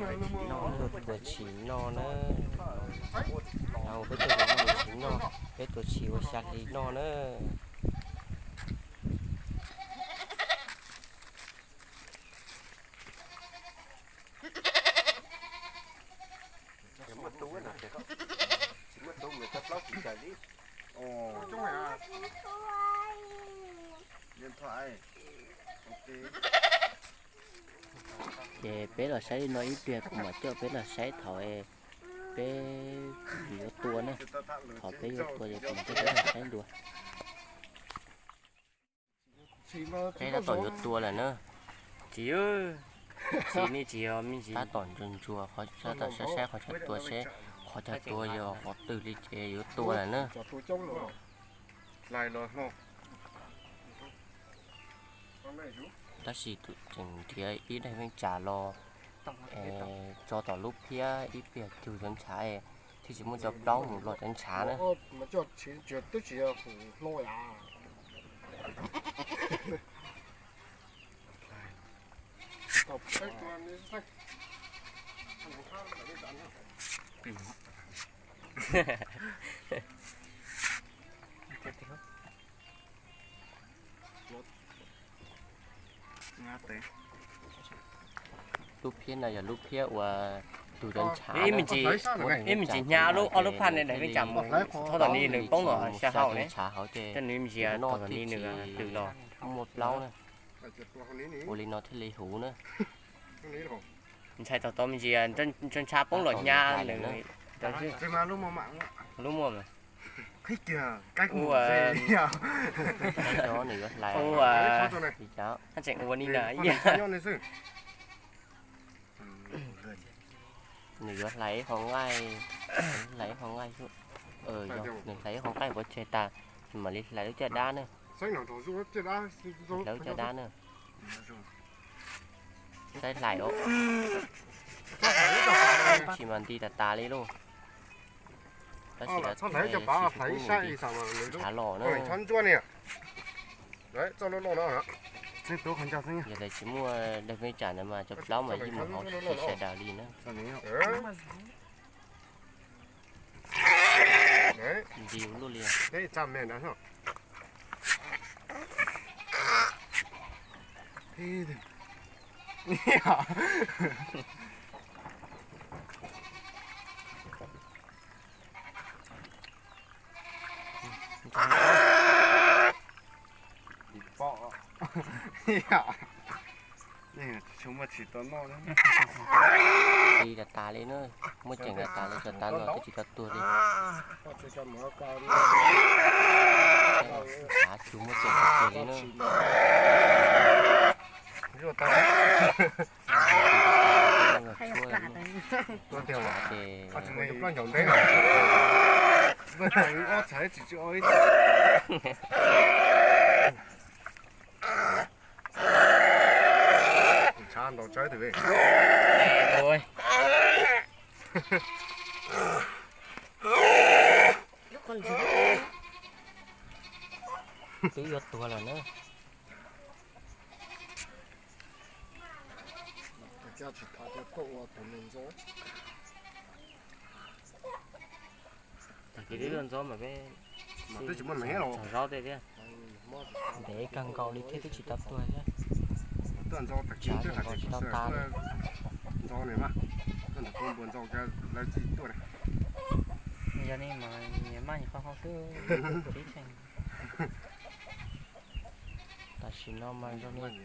Peb tuaj tua tshis noj na. Peb tuaj tua tshis noj, peb tua tshis ua xya hli noj na. Ces peb los saib li no ib pliag kuv mam coj peb los saib thaum peb yuav tua na. Thaum peb yuav tua ces kuv mam coj peb los saib dua. Peb tab tom yuav tua lawm na. Tsis, tsis, nej tsis yog me ntsis. Tab tom ntsuas ntsuas qhov, tab tom saib saib qhov chaw tua seb qhov chaw tua yog qhov twg li ces yuav tua lawm na. Tab sis tus tseem nrhiav ib daim veej tsam los tso tom lub phiab ib pliag cug cov ntshav thiaj tsis muaj cov plaub mus los cov ntshav na. Lub phiab no yog lub phiab uas tug cov ntshav. Ib me ntsis hnyav lub ob lub phaj ne, daim veej tsam mus thaub tom ni nws poob los sab hauv ne, coj nws me ntsis thaub tom ni nws twm los muaj plaub na. Ua li no thiaj li huv na. Ntshai tau tau me ntsis ntshav poob los hnyav nws. Lub muaj mas. Ua, nws yuav hlais li cas? Tseem ua li na. Nws yuav hlais ib qho nqaij, hlais ib qho nqaij xwb. Yog nws hlais ib qho nqaij pov tseg tas, nws mam li hlais lub caj dab na. Hlais lub caj dab na. Saib hlais os. Tsis mas nti tas tas li lauj. Tab sis ntshav los na. Yog tias tsis muaj daim veej tsam ntawd mas cov plaub mas yeej mus hauv sawv daws li na. Nti ua luaj li. Nti tas tas li na, muaj ceem tas tas li, cov tav no twb tsis tau tuag li. Av tsuas muaj ceem tiag tiag li na. Twb yuav tuag lawm na. Tag kis twb tuaj ntxov mas peb tsis muaj neeg los txog zaub tej thiab. Ntev kawg nkaus li thiab twb tsis tau tuag thiab. Tuaj ntxov tag kis twb hais tias tsis tau tas li. Ntxov ne mas, tuaj ntawm koj npua ntxov lawv tsis tuaj ne. Yog li mas nyias maj nyias qhov hauv xwb. Tam sim no mas zoo li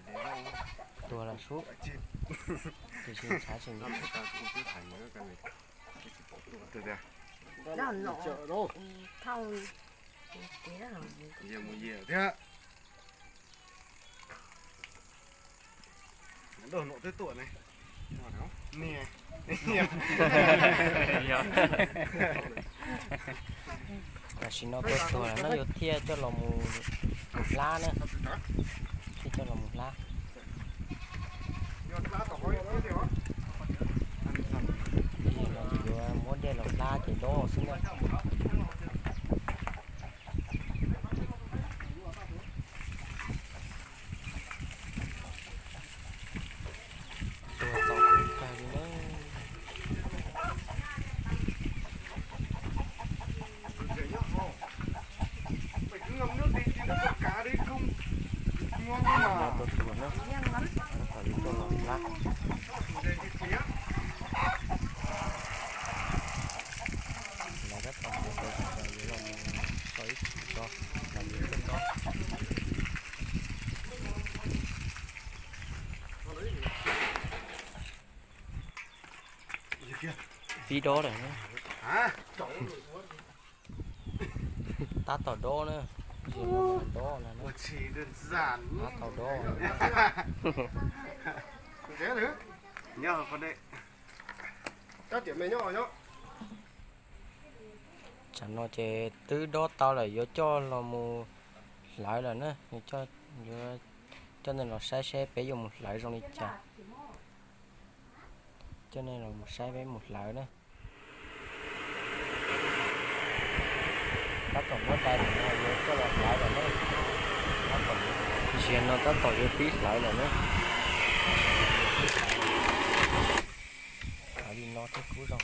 tuag lawm sub, tiam sis ntshav tseem thiab. Tam sim no tuag tuag lawm no yuav thiaj coj los mus hlab na, thiaj coj los mus hlab. Yuav muab dej los hlab ces dob xwb na. Tuag txaus kawg li na. Nyob tuaj tuaj na, tab tom yuav tuaj los hlab. Lawv tab tom yuav tau yuav los mus so ib chim tso, los yuav tuaj tso. Pib dob lawm na. Tab tom dob na. Dob na. Tab tom dob. Tsam no ces twb dob tau lawm, yuav coj los mus hlawv lawm na. Yuav coj nej los saib seb peb yuav mus hlawv zoo li cas. Coj nej los mus saib peb mus hlawv na. Tab tom muab dai no yuav coj los hlawv lawm na. Tab tom, ntsia no tab tom yuav pib hlawv lawm na. Hlawv li no thiaj kub zoo.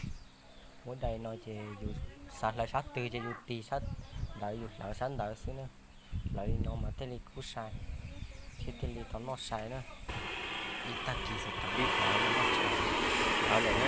Muab dai no ces yus xav hlawv sab twg ces yus tig sab ntawd, yus hlawv sab ntawd xwb na. Hlawv li no mas thiaj li kub sai, thiab thiaj li tau noj sai na. Ib tag kis xav tau pib hlawv, hlawv lawm na.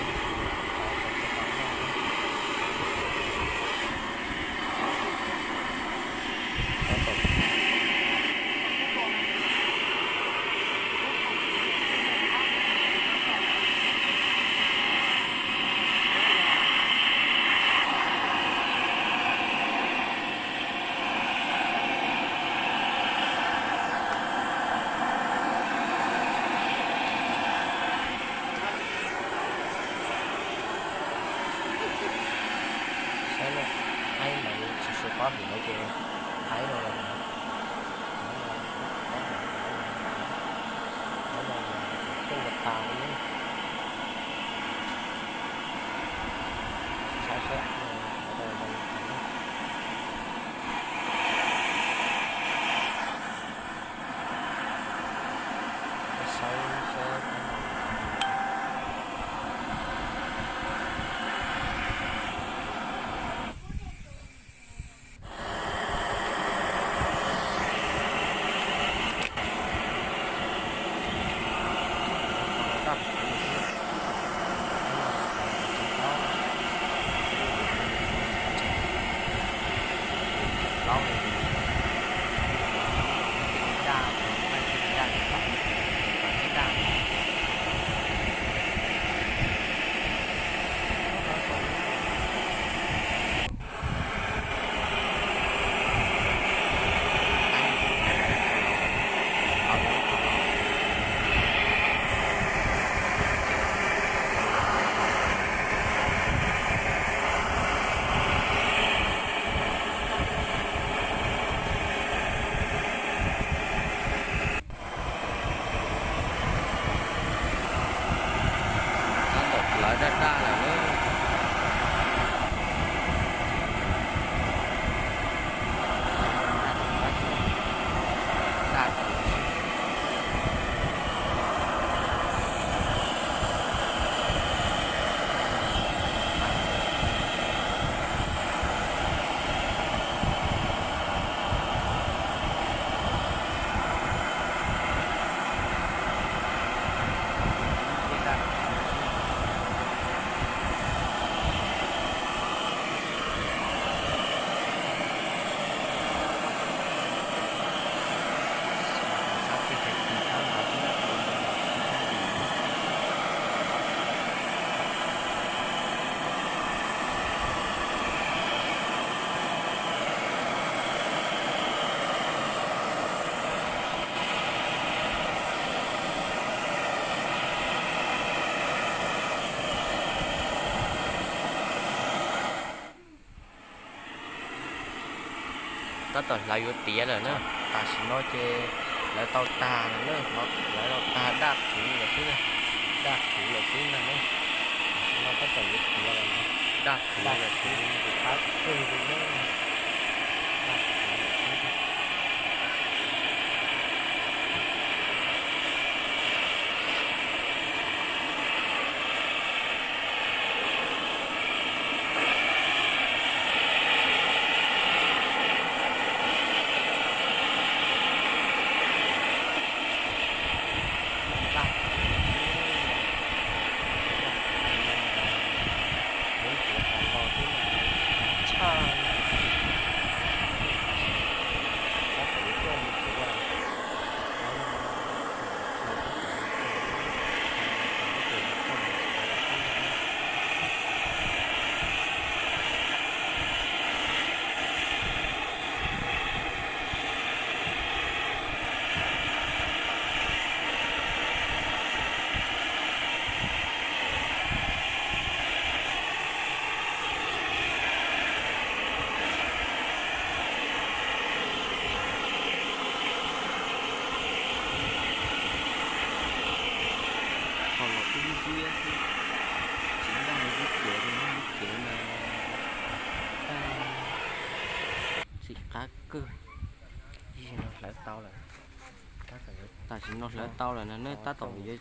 Saib na, haib ntawd tsis su qab hauv ces haib no los, haib no los coob ua tas li. Saib saib, saib saib. Tab tom hlawv daj daj lawm na. Tab tom hlawv yuav tiav lawm na. Tam sim no ces hlawv tau tag lawm na, hlawv tau tag daj thuv lawm xwb, daj thuv lawm xwb ntag na. Tam sim no tab tom yuav tiav lawm, daj thuv lawm xwb, daj thuv lawm xwb ntag. Tsis npaj lub cev li, lub cev mas txim qab kawg. Tam sim no hlawv tau lawm, tam sim no hlawv tau lawm no na, tab tom yuav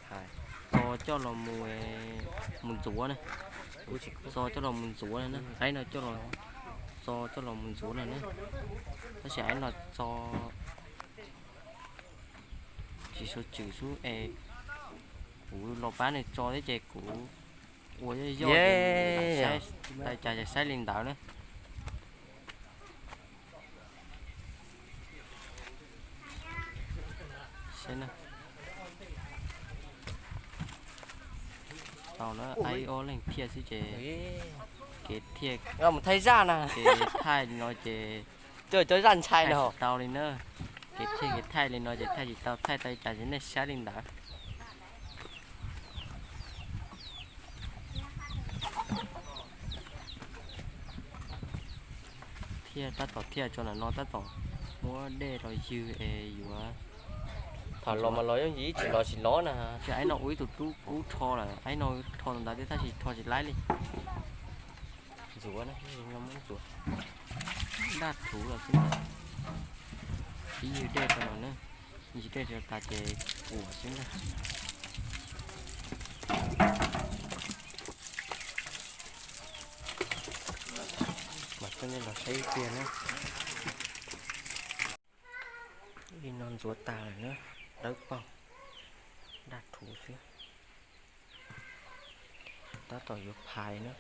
txo coj los mus, mus ntxuav na. Txo coj los mus ntxuav na, aib no coj los, txo coj los mus ntxuav no na. Tab sis aib no txo tsis sawv tswm xwb es kuv los pab nws txo thiab ces kuv ua yoj yoj, saib, cas ces saib li ntawd na. Saib na. Tau na, aib ob leeg thiaj xwb ces kev thiaj, kev thaij no ces thaij tsis tau li na. Kev thiaj kev thaij li no ces thaij tsis tau, thaij tau cas ces nej saib li ntawd. Thiaj tab tom thiaj tso ntawm no, tab tom muab dej los ywg es yuav, thaum los mas los yooj yim, tsis los tsis los na. Ces aib no ua ib tug tub kub rho lawm, aib no rho tus ntawd thiab tab sis rho tsis laib li. Ntxuav na, ntxuav daj rhuv los xwb na. Ib ywg dej rau no na, ib ywg dej rau tas ces kuam xwb ntag. Mam coj nej los saib ib pliag na. Li no ntxuav tas lawm na, dawb paug, daj rhuv xwb. Tab tom yuav phais na.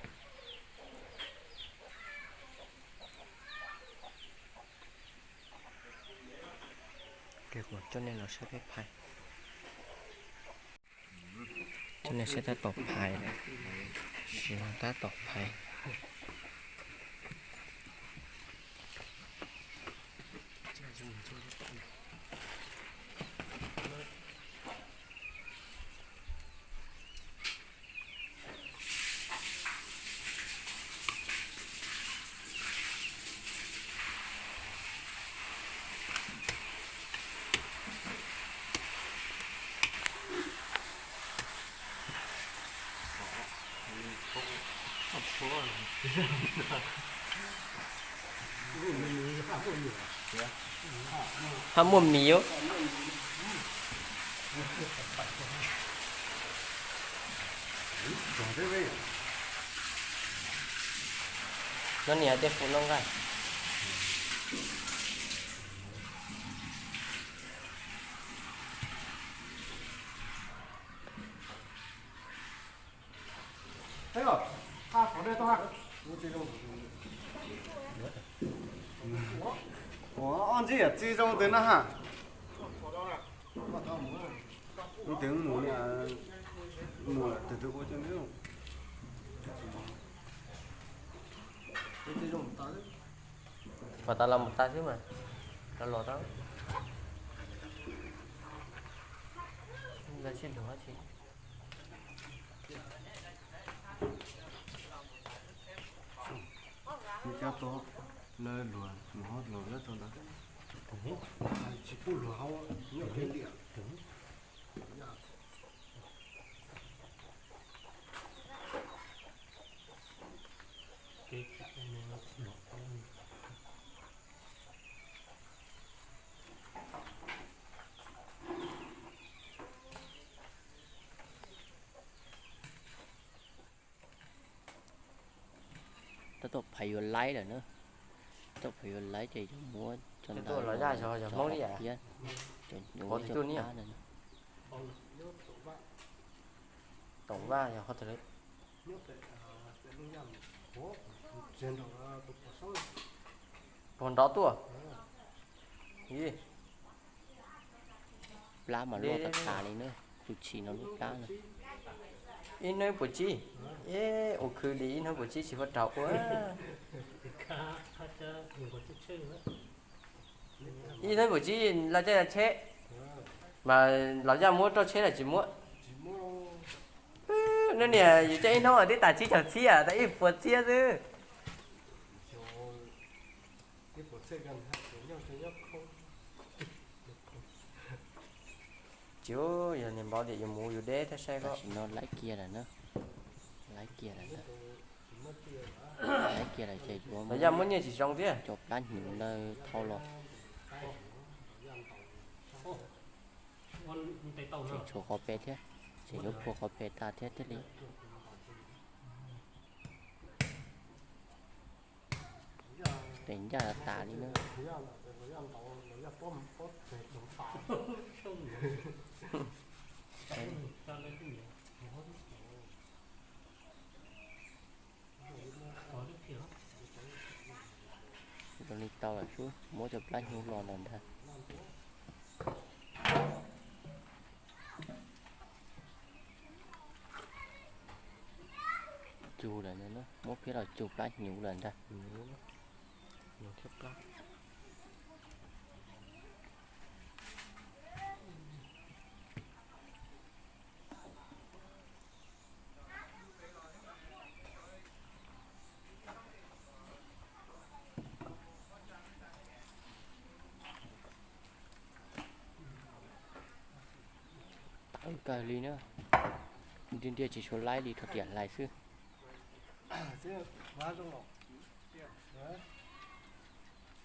Coj nej los saib peb phais. Coj nej saib tab tom phais, tab tom phais. Haj muaj mis. No niam tej fu no nqaij. Ua ob ntxib yam txiv zoo ntawd na ha. Ntawd mus, mus twg twg ua cov ntawd. Mas tas los mus tas xwb mas, los los tau. Sib luag tsis. Cov tod, lawv luag mus hauv luag nyob rau ntawd. Tsis pub luag hauv nyob pem tiam. Tab tom phais yuav laib lawm na. Tab tom phais yuav laib ces yuav muab cov ntawd los yog Hmoob li, cov nyuv cov plab ntawd. Tom vaj yog qhov twg? Puag nrov tuaj. Plab mas loj tas tas li na, tus tshis no lub plab na. Ib hnub puas tsib, ua khwv li ib hnub puas tsib tsis muaj raug ua. Ib hnub puas tsib los coj tsheb, mas los yaj muab rau tsheb los tsis muab. Neb niam yus coj ib hnub twb tas tsib caug txhiab, tas ib puas txhiab xwb. Yus yog niag npau tias yus mus yus deb thiab saib koj. Tam sim no laib kiag lawm na, laib kiag lawm ntag. Laib kiag lawm ces yuav muab, yaj muab nyiaj tsis zoo thiab, cov plab hnyuv ntawd thau los. Tseem tshuav qhov pem thiab, tseem yuav phua qhov pem tas thiab thiaj li. Pem ncaj tas li na. Zoo li tau lawm xwb, muab cov plab hnyuv los lawm ntag. Cug lawm, muab phiab los cug plab hnyuv lawm ntag. Tawv kawg li na. Ntiaj ntiaj tsis tshua laib li, rho riam hlais xwb.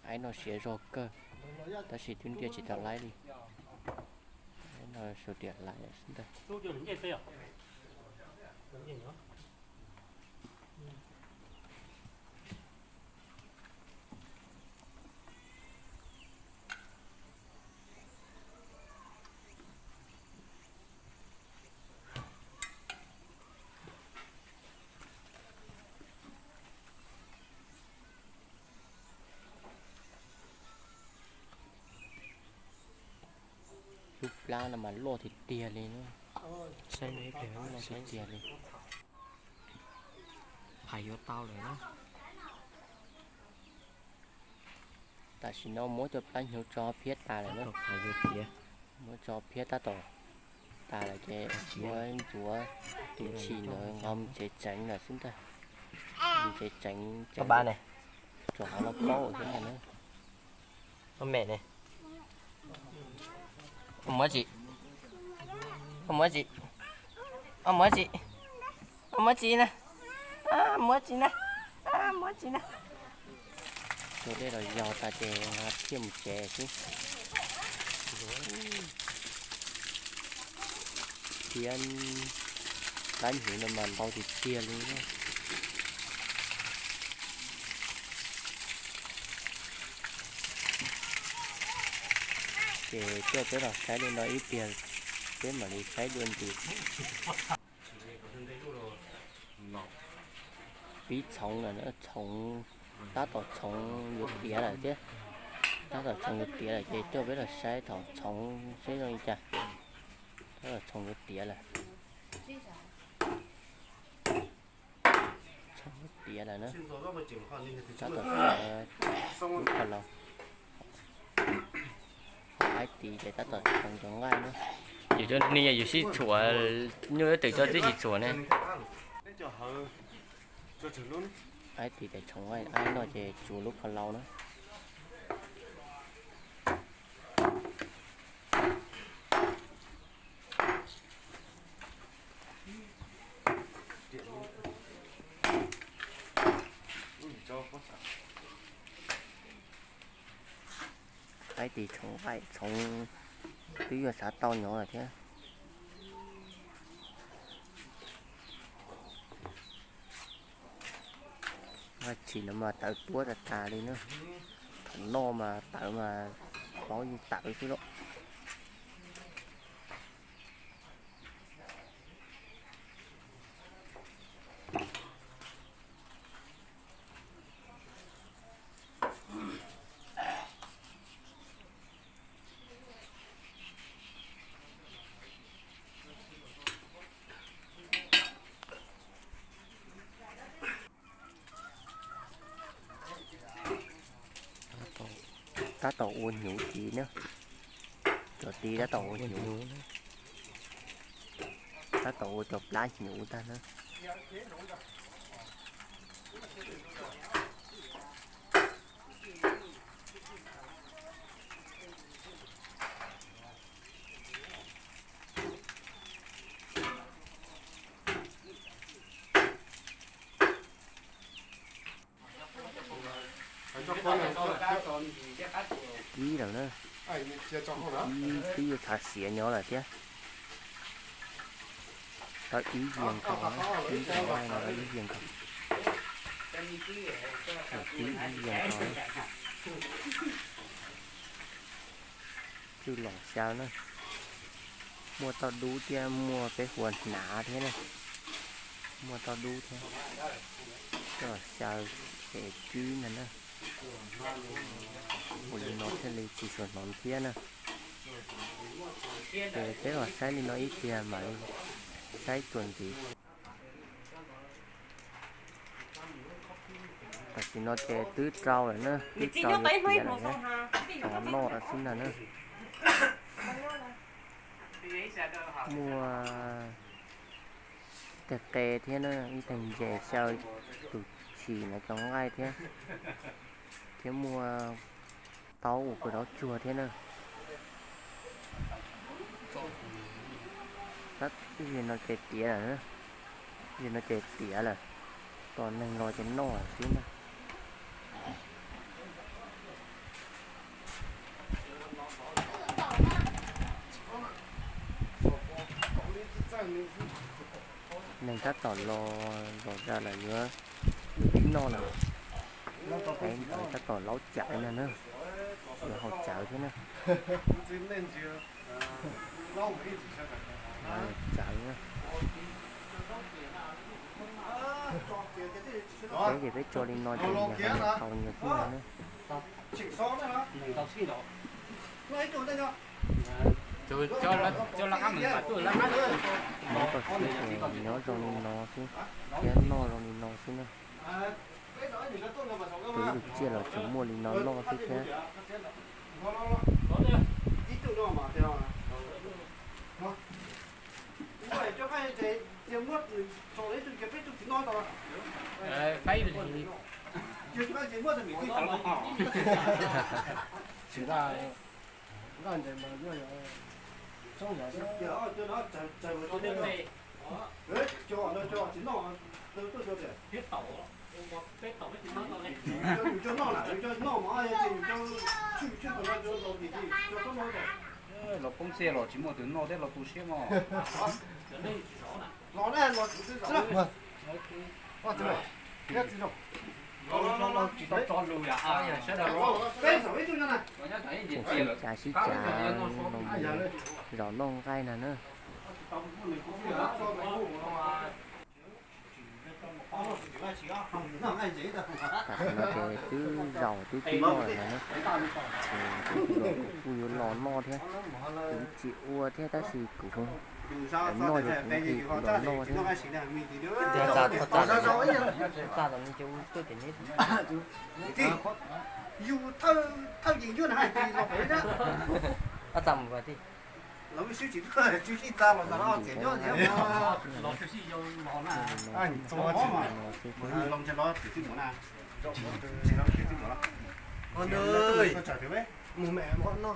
Aib no siav zog kawg, tab sis twb ntiaj tsis tau laib li. Aib no rho riam hlais xwb ntag. Lub plab no mas loj tiag tiag li na. Saib tiag li. Phais yuav tau lawm na. Tam sim no muab cov plab hnyuv tso phiab tas lawm na. Muab tso phiab tab tom tas lawm ces yuav ntxuav tus tshis ntawd nqa mus tsev tseev lawm xwb ntag. Mus tsev tseev, tseev rau hauv laj kaub thiab ntag na. Muab tsi, muab tsi, muab tsi, muab tsi na, muab tsi na, muab tsi na. Tua dej los yog tas ces thiaj mus tsev xwb. Thiab plab hnyuv no mas ntau tiag tiag li na. Ces coj peb los saib li no ib pliag, peb mam li saib dua ntxiv. Pib txhoov lawm, txhoov, tab tom txhoov yuav tiav lawm thiab. Tab tom txhoov yuav tiav lawm ces coj peb los saib thaum txhoov seb zoo li cas. Tab tom txhoov yuav tiav lawm. Txhoov yuav tiav lawm na. Tab tom txhoov lub kha laus. Aib tiv ces tab tom txhoov cov nqaij na. Yus cov niag yus sib tshuam, nyuj twm cov twb tsis tshuam ne. Aib tiv ces txhoov nqaij, aib no ces tsuav lub kha laus na. Aib tiv txhoov nqaij, txhoov twb yuav xav tau nyob lawm thiab. Vaj tshis no mas tawv tuab tas tas li na. Thaum noj mas tawv mas paub yeej tawv xwb lauj. Tab tom ua hnyuv tid na. Cov tid tab tom ua hnyuv, tab tom ua cov plab hnyuv tag na. Twb yuav txhav siav nyob lawm thiab. Tau ib yias nkaus, ib tus nqaij no tau ib yias nkaus. Twb ib yias nkaus. Tsuj lom xyaw na. Muaj tauj dub thiab muaj peb huas hnav thiab na. Muaj tauj dub thiab. Tsuj lom xyaw es cwb ntag na. Ua li no thiaj li tsis suav hnov nthiab na. Ces peb los saib li no ib tiag mam li saib txuas ntxiv. Tam sim no ces twb rau lawm na, twb rau yuav tiav lawm na, tos noj xwb ntag na. Muaj teg qe thiab na, ib teg ntses xyaw tus tshis no cov nqaij thiab, thiab muaj taub uas kua zaub tsuag thiab na. Tab sis no ces tiav lawm, tab sis no ces tiav lawm, tos neeg los ces noj lawm xwb na. Neeg tab tom los zom zaws lawm, yuav pib noj lawm. Tab tom laub cawv no na, yuav haus cawv thiab na. Cawv na. Peb ces peb tso li no ces nyias haus nyias xwb no na. Nyob tau siab ces nyob zoo li no xwb, thiab noj zoo li no xwb na. Tus ib tus tsiaj los tsuas muaj li no noj xwb thiab. Los poob txiaj los tsis muaj tus noj thiab los tu siab mog. Sib cav sib cav, zov noj nqaij na na. Tam sim no ces twb zaum twb pib noj lawm no na. Ces kuv kuj yuav los noj thiab, kuv tsis ua thiab tab sis kuv noj ces kuv nqhis kuv los noj thiab. Yus thawj yees yuav na hais tias los pem thiab. Los sib tsis tuaj, tswv sib txa los ntawm no txiav nyob thiab. Los txog mov mas, los ntshe los txiav txij muam na. Mus me no.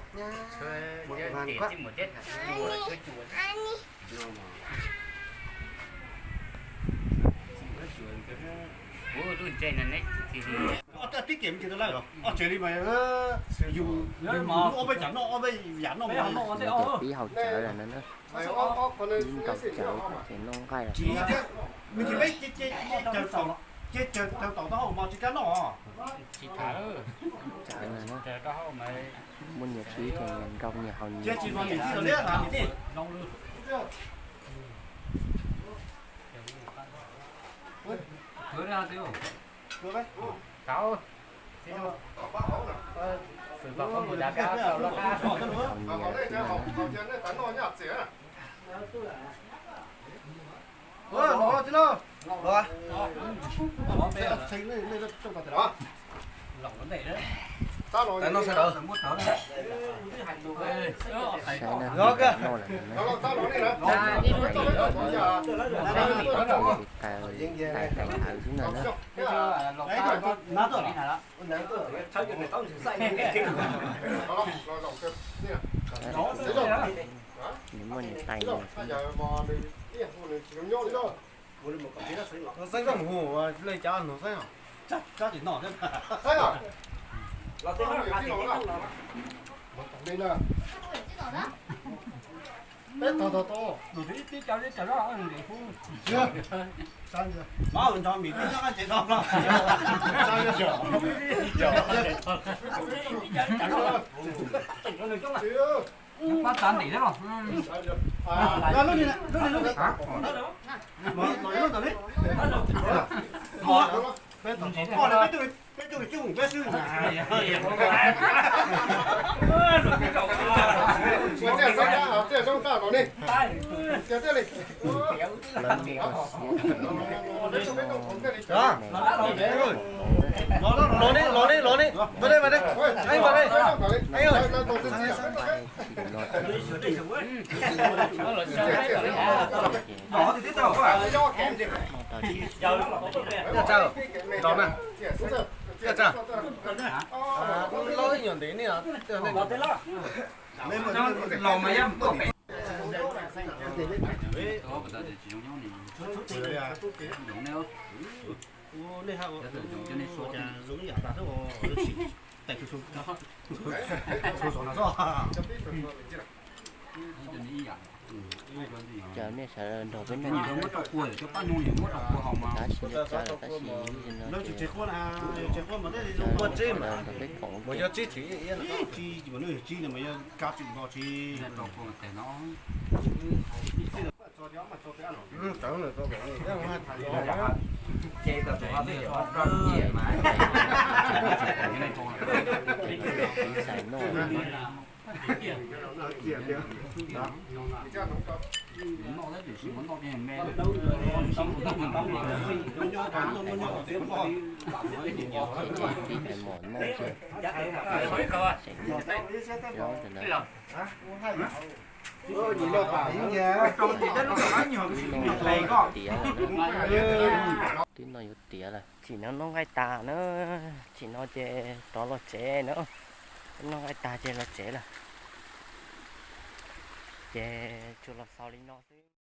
Ob txoj tib kem tsis tau lawm, ob tsev li mas yus ob peb cov noj ob peb yam noj mas. Pib haus cawv lawm no na. Pib ntaus cawv ces noj nqaij lawm. Nws ces peb ces caws taum taub hau mas tsis kam noj. Cawv lawm na. Muaj nyias pib ces nyias nrau nyias haus nyias. Haus nyias xwb na. Saib na, noj lawm no na. Noj lawm no na. Tais tais tais tais tais tais xwb no na. Nws muaj nyias tais nyias xwb. Xeeb zoo hu, lej cav nug xeeb. Peb tog tog tau. Nws twb ib tib cov li cov loj nqis hub. Nrog mis tib nyob qab tsev no los. Pab txav ntim thiab los. Lub ni, lub ni, lub ni. Peb tog tog tau, peb tug li coob peb xwb. Lawv niam ko siab. Los ne, los ne, los ne. Mas dej, mas dej. Eeb, mas dej. Eeb, tsis no. Tsa, tsa, tsa. Lub loj ib nyuag ntev ne. Los mas yog tuaj pem. Cas nej sawv daws nrog peb noj, tab sis nyob tsam lawm tab sis no ces sawv daws nrog peb koom. Ntxhais noj. Tib hais mos noj xwb, xeem noj rau ntawd. Twb no tiav lawm, twb no yuav tiav lawm. Tsim no noj nqaij tas na, tsim no ces rov los tsev na. Noj nqaij tas ces los tsev lawm. Ces tsuas los xaus li no xwb.